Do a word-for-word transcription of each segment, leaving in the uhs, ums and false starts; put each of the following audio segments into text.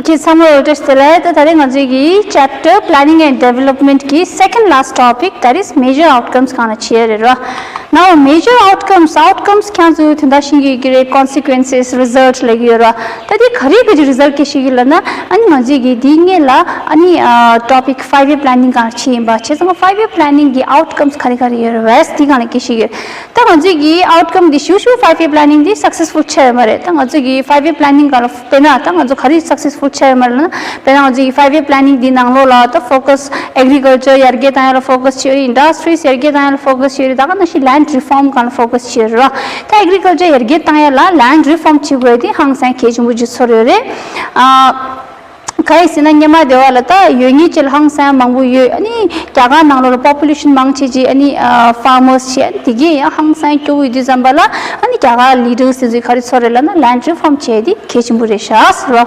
ཁྱེད་ཚང་མ་ལ་བཀྲ་ཤིས་བདེ་ལེགས། ད་ད་རེས་ང་ཚོའི་གི་chapter planning and development གི་second last topic, that is major outcomes གང་ལ་བྱེད་ཡ་རེད་རོ། Now major outcomes, outcomes ཁྱེད་ཚོས་དོན་དག་ཤེས་ཀྱི་ཡོད་ཀྱི་རེད། Consequences, result ལབ་ཀྱི་ཡོད་རོ། ད་དེ་ག་རེ་ག་རེ་result སྐྱེ་ཤེས་ཀྱི་ལབ་ན། ཨ་ནི་ང་ཚོའི་གི་དེའི་སྔོན་ལ་ཨ་ནི་topic five year planning གང་ལ་བྱེད་ཡིན་པ། བྱས་ཙང་five year planning གི་outcomes ག་རེ་ག་རེ་ཡོད་རེད་བས་དེ་གང་ལ་སྐྱེ་ཤེས་ཀྱི་ཡོད། ད་ང་ཚོའི་གི་outcome འདི་ཞུ་ཞུ་five year planning འདི་successful ཆགས་ཡོད་མ་རེད། ད་ང་ཚོའི་གི་five year planning གང་ལ་དཔེར་ན་ད་ང་ཚོ་ག་རེ་successful ཆགས་ཡོད་མ་རེད་ལབ་ན། དཔེར་ན་ང་ཚོའི་གི་five year planning འདི་ནང་ལོགས་ལ་ད་focus agriculture ཡར་རྒྱས་བཏང་ཡ་ལ་focus བྱས་ཡོད་རེད། Industries ཡར་རྒྱས་བཏང་ཡ་ལ་focus བྱས་ཡོད་རེད། ད་ག་ནང་བཞིན་land reform གང་ལ་focus བྱས་ཡོད་རེད་ར། ད་agriculture ཡར་རྒྱས་བཏང་ཡ་ལ་land reform བྱེད་དགོས་དེ་ཧང་སང་གལ་ཆེན་པོ་ཅིག་ཚོར་ཡོད་རེད། ཨ། ག་རེ་ཟེར་ན་སྔོན་མ་སྡེ་བ་ལ་ད་ཡོད་ངེས་ཅིག་ལ་ཧང་སང་མང་པོ་ཡོད། ཨ་ནི་རྒྱ་གར་ནང་ལོགས་ལ་population མང་ཆེ་ཅིག་ཨ་ནི་farmers བྱས། ཨ་ནི་དེ་གས་ཡང་ཧང་སང་སྐྱོ་བོ་ཡོད་དུས་ཙམ་པ་ལ་ཨ་ནི་རྒྱ་གར་leaders དེ་ཚོས་ག་རེ་ཚོར་རེད་ལབ་ན་land reform བྱས་དེ་གལ་ཆེན་པོ་རེད་ཤག་ཟེར་བ།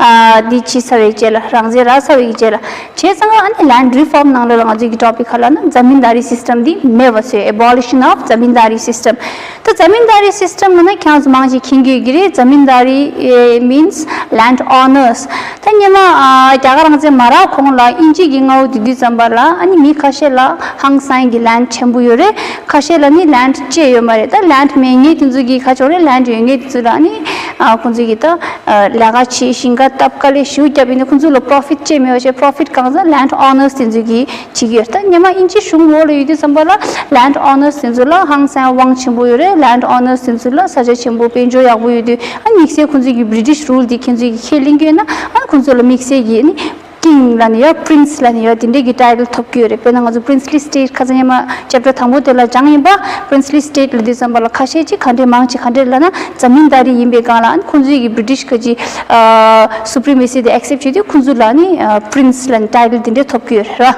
ཨ་འདི་བྱས་ཚར་བའི་རྗེས་ལ་རང་བཙན་རག་ཚར་བའི་རྗེས་ལ་བྱས་ཙང་ཨ་ནི་land reform ནང་ལོགས་ལ་ང་ཚོའི་གི་topic ག་ལབ་ན་zamindari system འདི་མེད་པ་བཟོས། Abolition of zamindari system། ད་zamindari system ལབ་ན་ཁྱེད་ཚོ་མང་ཆེ་མཁྱེན་གྱི་ཡོད་ཀྱི་རེད། Zamindari means land owners། ད་སྔོན་མ་རྒྱ་གར་རང་བཙན་མ་རག་གོང་ལ་དབྱིན་ཇི་གི་མངའ་འོག་དེ་དུས་ཙམ་པ་ལ་ཨ་ནི་མི་ཁ་ཤས་ལ་ཧང་སང་གི་land ཆེན་པོ་ཡོད་རེད། ཁ་ཤས་ལ་ནི་land ཅི་ཡོད་མ་རེད། ད་land མེད་ངེས་དེ་ཚོ་གི་ཁ་ཕྱོགས་རེད། Land ཡོད་ངེས་དེ་ཚོ་ལ་ཨ་ནི་ཁོང་ཚོ་གི་ད་ལས་ཀ་བྱེད་ཞིང་ཁ་བཏབ་དཀའ་ལས་ཞེ་པོ་བརྒྱབ་ཡིན་ན་ཁོང་ཚོ་ལ་profit ཅི་མེད་པ་བྱས། Profit གང་ཟག་land owners དེ་ཚོ་གི་བྱེད་ཀྱི་ཡོད། ད་སྔོན་མ་དབྱིན་ཇི་གཞུང་འོག་ལ་ཡོད་དུས་ཙམ་པ་ལ་land owners དེ་ཚོ་ལ་ཧང་སང་དབང་ཆེན་པོ་ཡོད་རེད། Land owners དེ་ཚོ་ལ་ས་ཆ་ཆེན་པོ་དཔལ་འབྱོར་ཡག་པོ་ཡོད་དུས་ཨ་དམིགས་བསལ་ཁོང་ཚོ་གི་British rule དེ་ཁྱེད་ཚོ་གི་ཁས་ལེན་གྱི་ཡོད་ན་ཨ་ཁོང་ཚོ་ལ་དམིགས་བསལ་གྱི་ཨ་ནི་king ལབ་ནས་ཡ་prince ལབ་ནས་ཡ་དེ་འདྲས་ཀྱི་title ཐོབ་ཀྱི་ཡོད་རེད། དཔེར་ན་ང་ཚོ་princely state ཁ་སང་སྔོན་མ་chapter དང་པོ་དེ་ལ་སྦྱངས་ཡིན་པ། Princely state ལབ་དུས་ཙམ་པ་ལ་ཁ་ཤས་ཅིག་ག་འདྲས་མང་ཆེ་ག་འདྲས་ལབ་ན་zamindari ཡིན་པའི་སྒང་ལ་ཨ་ནི་ཁོང་ཚོ་གི་British ག་ཅིག་supremacy དེ་accept བྱེད་དུས་ཁོང་ཚོ་ལ་ནི་prince ལབ་ནས་title དེ་འདྲས་ཐོབ་ཀྱི་ཡོད་རེད་ར།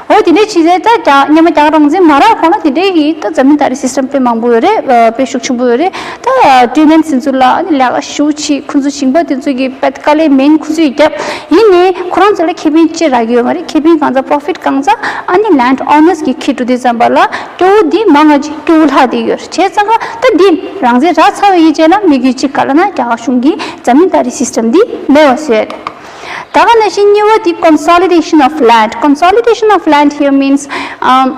འོ་དེ་འདྲས་བྱས་ཙང་ད་རྒྱ་སྔོན་མ་རྒྱ་གར་རང་བཙན་མ་རག་གོང་ལ་དེ་འདྲས་ཀྱི་ད་zamindari system དཔེ་མང་པོ་ཡོད་རེད། དཔེ་ཤུགས་ཆེན་པོ་ཡོད་རེད། ད་tenants དེ་ཚོ་ལ་ཨ་ནི་ལས་ཀ་ཞེ་པོ་བྱེད། ཁོང་ཚོ་ཞིང་པ་དེ་ཚོ་གི་དཔེ་དཀའ་ལས་མང་ཁོང་ཚོས་བརྒྱབ། ཡིན་ནའི་ཁོ་རང་ཚོ་ལ་ཁེ་ཕན་ཅི་རག་གི་ཡོད་མ་རེད། ཁེ་ཕན་གང་ཚ་profit གང་ཚ་ཨ་ནི་land owners གི་ཁྱེར་འགྲོ་དུས་ཙམ་པ་ལ་སྐྱོ་བོ་འདི་མང་ང་ཅིག་སྐྱོ་བོ་ལྷག་བསྡད་ཡོད་རེད། བྱས་ཙང་ཀ་ད་འདི་རང་བཙན་རག་ཚར་བ་ཡི་རྗེས་ལ་དམིགས་ཡུལ་གཅིག་ག་ལབ་ན་རྒྱ་གར་གཞུང་གིས་zamindari system འདི་མེད་པ་བཟོས་ཡོད་རེད། ད་ག་ནང་བཞིན་གཉིས་པ་འདི་consolidation of land. Consolidation of land here means, um,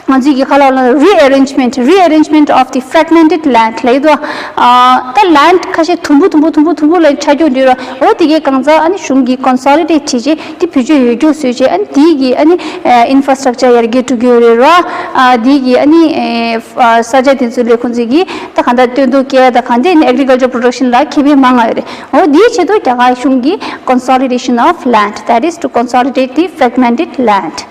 ང་ཚོས་ཀྱི་ཁ་ལག་ལ་rearrangement, rearrangement of the fragmented land ལབ་ཡོད་དོ། ཨ་ད་land ཁ་ཤས་དུམ་བུ་དུམ་བུ་དུམ་བུ་དུམ་བུ་ལ་ཆ་འཇོག་འདི་ར་འོ་དེ་གའི་གང་ཚ་ཨ་ནི་གཞུང་གིས་consolidate བྱས་རྗེས་དེ་བེད་སྤྱོད་ཡོད་རྒྱུ་བཟོས་རྗེས་ཨ་ནི་དེ་གི་ཨ་ནི་infrastructure ཡར་རྒྱས་འགྲོ་གི་ཡོད་རེད་ར། ཨ་དེ་གི་ཨ་ནི་ས་ཆ་དེ་ཚོ་ལས་ཁོང་ཚོས་ཀྱི་ད་གང་ལྟར་སྟོན་ཐོག་སྐྱེལ་ད་གང་དེ་ནི་agriculture production ལ་ཁེ་ཕན་མང་ང་ཡོད་རེད། འོ་དེའི་ཆེད་དུ་རྒྱ་གར་གཞུང་གིས་consolidation of land, that is to consolidate the fragmented land.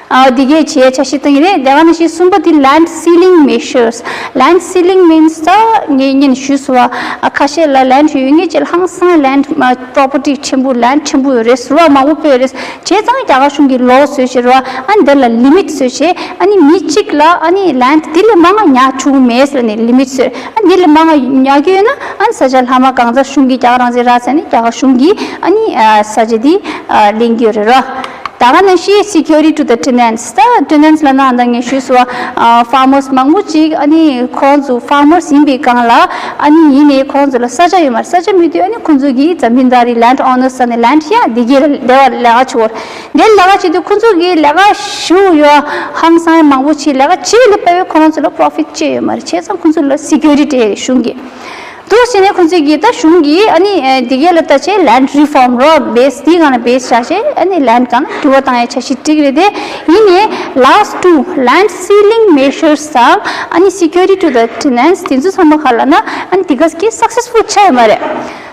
ཨ་འདི་གའི་བྱས་འཆར་གཞི་བཏིང་གི་རེད། དེ་ག་ནང་བཞིན་གསུམ་པ་དེ་land ceiling measures. Land ceiling means ད་ངས་ཉིན་ཞུས་སོ་བ། ཨ་ཁ་ཤས་ལ་land ཡོད་ངེས་ཅིག་ཧང་སང་land property ཆེན་པོ་land ཆེན་པོ་ཡོད་རེད་ཟེར་བ། མང་པོ་སྤོས་རེད། བྱས་ཙང་རྒྱ་གར་གཞུང་གིས་law བཟོས་ཤེར་བ་ཨ་འདི་ལ་limit བཟོས་བྱས་ཨ་ནི་མི་གཅིག་ལ་ཨ་ནི་land འདི་ལས་མང་ང་ཉར་ཆོག་གི་མེད་ཟེར་ནས་limit བཟོས། ཨ་འདི་ལས་མང་ང་ཉར་གྱི་ཡོད་ན་ཨ་ནི་ས་ཆ་ལྷག་མ་གང་ཚ་གཞུང་གིས་རྒྱ་གར་རང་བཙན་རག་ཚར་ནས་རྒྱ་གར་གཞུང་གིས་ཨ་ནི་ས་ཆ་འདི་ལེན་གྱི་ཡོད་རེད་ར། ད་ག་ནང་བཞིན་security to the tenants. ད་tenants ལབ་ན་ཨ་ད་ངས་ཞུས་སོ། ཨ་farmers མང་པོ་ཅིག་ཨ་ནི་ཁོང་ཚོ་farmers ཡིན་པའི་སྒང་ལ་ཨ་ནི་ཡིན་ནའི་ཁོང་ཚོ་ལ་ས་ཆ་ཡོད་མ་རེད། ས་ཆ་མེད་དུས་ཨ་ནི་ཁོང་ཚོ་གིས་zamindari land owners ས་ནས་land ཡ་འདི་གའི་ལས་ཀ་ལས་ཀ་བྱེད་དགོས་རེད། འདིར་ལས་ཀ་བྱེད་དུས་ཁོང་ཚོ་གིས་ལས་ཀ་ཞུ་ཡོད་ཧང་སང་མང་པོ་ཅིག་ལས་ཀ་བྱེད་ལ་དཔེ་བའི་ཁོ་རང་ཚོ་ལ་profit ཅི་ཡོད་མ་རེད། བྱས་ཙང་ཁོང་ཚོ་ལ་security གཞུང་གིས། འདུག་བྱས་ནས་ཁོང་ཚོས་ཀྱིས་ད་གཞུང་གིས་ཨ་ནི་འདི་གས་ལ་ལྟ་བྱས་land reform རོ་base འདི་གང་ལ་base བྱ་བྱས་ཨ་ནི་land གང་ལ་འགྱུར་བ་བཏང་ཡ་འཆར་གཞི་བསྒྲིགས་རེད་དེ། ཡིན་ནའི་last two land ceiling measures དང་ཨ་ནི་security to the tenants དེ་ཚོ་ཚང་མ་ག་ལབ་ན་ཨ་ནི་འདི་གས་ཀྱི་successful ཆགས་ཡོད་མ་རེད།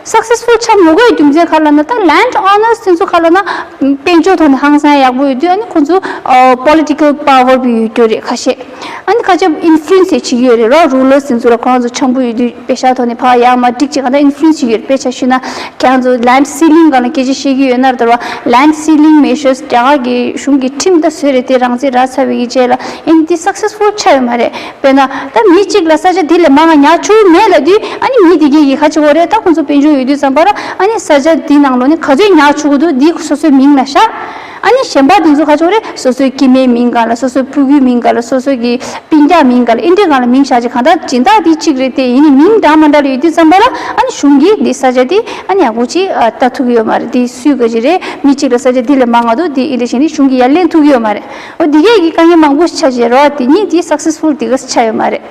Successful ཆགས་མི་དགོས་རྒྱུ་མཚན་ག་ལབ་ན་ད་land owners དེ་ཚོ་ག་ལབ་ན་དཔལ་འབྱོར་ཐོག་ནས་ཧང་སང་ཡག་པོ་ཡོད་དུས་ཨ་ནི་ཁོང་ཚོ་political power བི་ཡོད་རྒྱུ་རེད་ཁ་ཤས། ཨ་ནི་ཁ་ཆེ་influence བྱེད་ཀྱི་ཡོད་རེད་རོ། rulers དེ་ཚོ་ལ་ཁོ་རང་ཚོ་འཆམ་པོ་ཡོད་དུས་པེ་ཤ་ཐོག་ནས་ཕར་ཡར་མར་འགྲིག་ཅིག་ག་ད་influence བྱེད་ཀྱི་ཡོད་རེད། དཔེ་ཆ་ཞུས་ན་ཁྱེད་རང་ཚོ་land ceiling སྒང་ལ་སྐད་ཆ་བཤད་ཀྱི་ཡོད་ན་རེད་དོ། Land ceiling measures རྒྱ་གར་གྱི་གཞུང་གིས་ཁྲིམས་ད་བཟོས་རེད་དེ་རང་བཙན་རག་ཚར་བའི་གི་རྗེས་ལ་ཨ་ནི་འདི་successful ཆགས་ཡོད་མ་རེད། དཔེར་ན་ད་མི་གཅིག་ལ་ས་ཆ་འདི་ལས་མང་ང་ཉར་ཆོག་མེད་ལབ་དུས་ཨ་ནི་མི་དེ་གས་ཀྱིས་ག་བྱེད་དགོས་རེད། ད་ཁོང་ཚོ་དཔལ་འབྱོར་ཡོད་དུས་ཙམ་པར་ཨ་ནི་ས་ཆ་འདི་ནང་ལོགས་ནས་ག་ཚོད་ཉར་ཆོག་གི་འདུག་འདི་སོ་སོའི་མིང་ལ་བཞག་ཨ་ནི་གཞན་པ་དེ་ཚོ་ག་ཚོད་རེད། སོ་སོའི་སྐྱེ་དམན་མིང་སྒང་ལ། སོ་སོའི་ཕྲུ་གུའི་མིང་སྒང་ལ། སོ་སོ་གི་སྤུན་ཀྱག་མིང་སྒང་ལ། ཨེ་འདྲའི་སྒང་ལ་མིང་བཞག་ཅིག་གང་ལྟར་སྦྱིན་བདག་དེ་གཅིག་རེད་དེ། ཡིན་ནའི་མིང་འདྲ་མ་འདྲ་ལ་ཡོད་དུས་ཙམ་པ་ལ། ཨ་ནི་གཞུང་གིས་འདི་ས་ཆ་དེ་ཨ་ནི་ཡག་པོ་ཅིག་ཨ་ལྟ་ཐུབ་ཀྱི་ཡོད་མ་རེད། དེ་སུས་ག་ཅིག་རེད། མི་གཅིག་ལ་ས་ཆ་འདི་ལས་མང་ང་འདུག་འདི་ཨེ་འདྲ་བྱས་ནས་གཞུང་གིས་ཡར་ལེན་ཐུབ་ཀྱི་ཡོད་མ་རེད། འོ་འདི་གས་ཀྱི་དཀའ་ངལ་མང་པོ་ཆགས་བྱས་རེད་བ། དེ་གཉིས་དེ་successful དེ་ག་ཆགས་ཡོད་མ་རེད།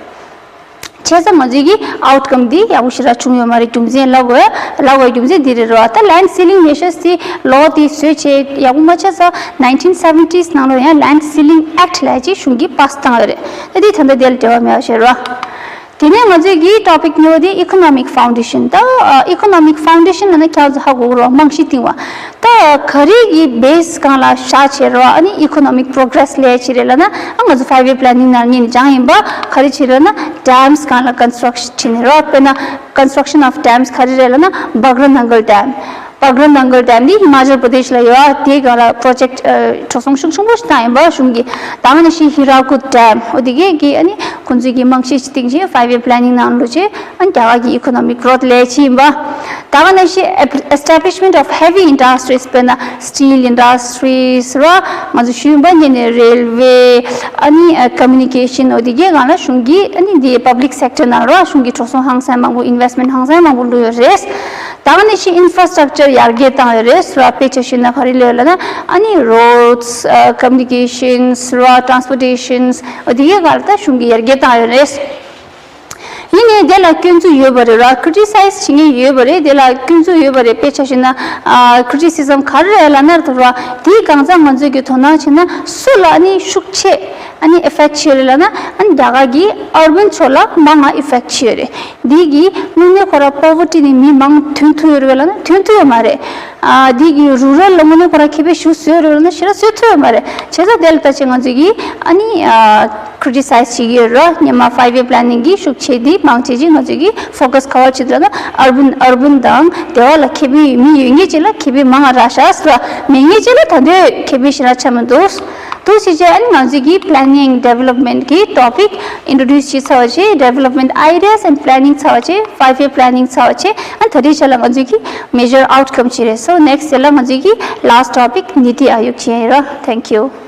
བྱས་ཙང་ང་ཚོའི་གི་outcome འདི་ཡག་པོ་ཞེ་དྲག་བྱུང་ཡོད་མ་རེད། རྒྱུ་མཚན་ལབ་དགོས། ལབ་དགོས་རྒྱུ་མཚན་འདི་རེད་རོ། ད་land ceiling measures དེ་law དེ་བཟོས་བྱས་ཡག་པོ་མ་ཆགས་ཙང་nineteen seventies ནང་ལོགས་ཡང་land ceiling act ལབ་ཅིག་གཞུང་གིས་pass བཏང་ཡོད་རེད། ད་འདི་ད་ལྟ་དེ་ལ་འབྲེལ་བ་མེད་པ་བྱས་རོ། དེ་ནས་ང་ཚོའི་གི་topic གཉིས་པ་དེ་economic foundation། ད་ཨ་economic foundation ལབ་ན་ཁྱེད་ཚོ་ཧ་གོ་གི་རོ། རྨང་གཞི་བཏིང་བ། ད་ག་རེ་གི་base སྒང་ལ་བཞག་བྱས་རོ། ཨ་ནི་economic progress ལས་བྱེད་རེད་ལབ་ན། ཨ་ང་ཚོ་five year planning ནང་ཉིན་སྦྱང་ཡིན་པ། ག་རེ་བྱེད་རེད་ན་dams སྒང་ལ་construction བྱེད་ནི་རོ། དཔེར་ན་construction of dams ག་རེ་རེད་ལབ་ན་Bhakra Nangal dam། Bhakra Nangal dam འདི་Himachal Pradesh ལ་ཡོད། དེ་སྒང་ལ་project ཨ་འགྲོ་སོང་ཤུགས་ཆེན་པོ་ཞིག་བཏང་ཡིན་པ་གཞུང་གིས། ད་ག་ནང་བཞིན་Hirakud dam འོ་དེ་གས་ཀྱི་ཨ་ནི་ཁོང་ཚོས་ཀྱི་རྨང་གཞི་ཞིག་བཏིང་བྱས་five year planning ནང་ལོགས་བྱས། ཨ་རྒྱ་གར་གྱི་economic growth ལས་བྱེད་ཡིན་པ། ད་ག་ནང་བཞིན་ep- establishment of heavy industries དཔེར་ན་steel industries ར། ང་ཚོ་ཞུས་པ་ཉིད་ནས་railway ཨ་ནི་ཨ་communication འོ་དེ་གའི་སྒང་ལ་གཞུང་གིས་ཨ་ནི་འདི་public sector ནང་ར་གཞུང་གིས་འགྲོ་སོང་ཧང་སང་མང་པོ་investment ཧང་སང་མང་པོ་བླུགས་ཡོད་རེད། ད་ག་ནང་བཞིན་infrastructure ཡར་རྒྱས་བཏང་ཡོད་རེད་ར། དཔེ་ཆ་བཞག་ན་ག་རེ་ལབ་ལབ་ན་ཨ་ནི་roads ཨ་communications ར་transportations འོ་དེ་གའི་སྒང་ལ་ད་གཞུང་གིས་ཡར་རྒྱས་བཏང་ཡོད་རེད། ཡིན་ནའི་དེ་ལ་སྐྱོན་འཛུགས་ཡོད་པ་རེད་ར། criticize བྱེད་མཁན་ཡོད་པ་རེད། དེ་ལ་སྐྱོན་འཛུགས་ཡོད་པ་རེད། དཔེ་ཆ་བཞག་ན་ཨ་criticism ག་རེ་རེད་ལབ་ན་ར། དེའི་སྒང་ཚང་ང་ཚོས་ཀྱི་དོ་སྣང་བྱས་ན་སུ་ལ་ཨ་ནི་ཤུགས་ཆེ་ཨ་ནི་effect བྱེད་རེད་ལབ་ན། ཨ་ནི་རྒྱ་གར་གྱི་urban ཕྱོགས་ལ་མང་ང་effect བྱེད་ཡོད་རེད། འདི་གིས་དངོས་གནས་ཁོ་ར་poverty ནས་མི་མང་ཐོན་ཐུབ་ཡོད་རེད་ལབ་ན་ཐོན་ཐུབ་ཡོད་མ་རེད། ཨ་འདི་གིས་rural ལ་དངོས་གནས་ཁོ་ར་ཁེ་ཕན་ཞེ་པོ་བཟོས་ཡོད་རེད་ལབ་ན་ཞེ་དྲག་བཟོས་ཐུབ་ཡོད་མ་རེད། བྱས་ཙང་དེ་ལ་ལྟ་བྱས་ང་ཚོས་ཀྱི་ཨ་ནི་ཨ་criticize བྱེད་ཀྱི་ཡོད་ར། སྔོན་མ་five year planning གི་ཤུགས་ཆེ་འདི་མང་ཆེ་ཅིག་ང་ཚོས་ཀྱི་focus ག་པར་བྱེད་འདུག་ལབ་ན་urban urban དང་སྡེ་བ་ལ་ཁེ་ཕན་ཡོད། མི་ཡོད་མཁན་ཅིག་ལ་ཁེ་ཕན་མང་ང་རག་ཤག་ཟེར་བ། མེད་མཁན་ཅིག་ལ་ད་དུང་ཁེ་ཕན་ཞེ་དྲག་ཆགས་མི་འདུག་འདུག་སེ་བྱས་ཨ་ནི་ང་ཚོས་ཀྱི་planning development གི་topic introduce བྱས་ཚར་བ་བྱས། development ideas and planning ཚར་བ་བྱས། five year planning ཚར་བ་བྱས། ཨ་ད་རེས་ཆ་ལ་ང་ཚོས་ཀྱི་major outcome བྱས་རེད། So next ཡ་ལ་ང་ཚོས་ཀྱི་last topic Niti Aayog བྱས་ཡིན་ར། Thank you.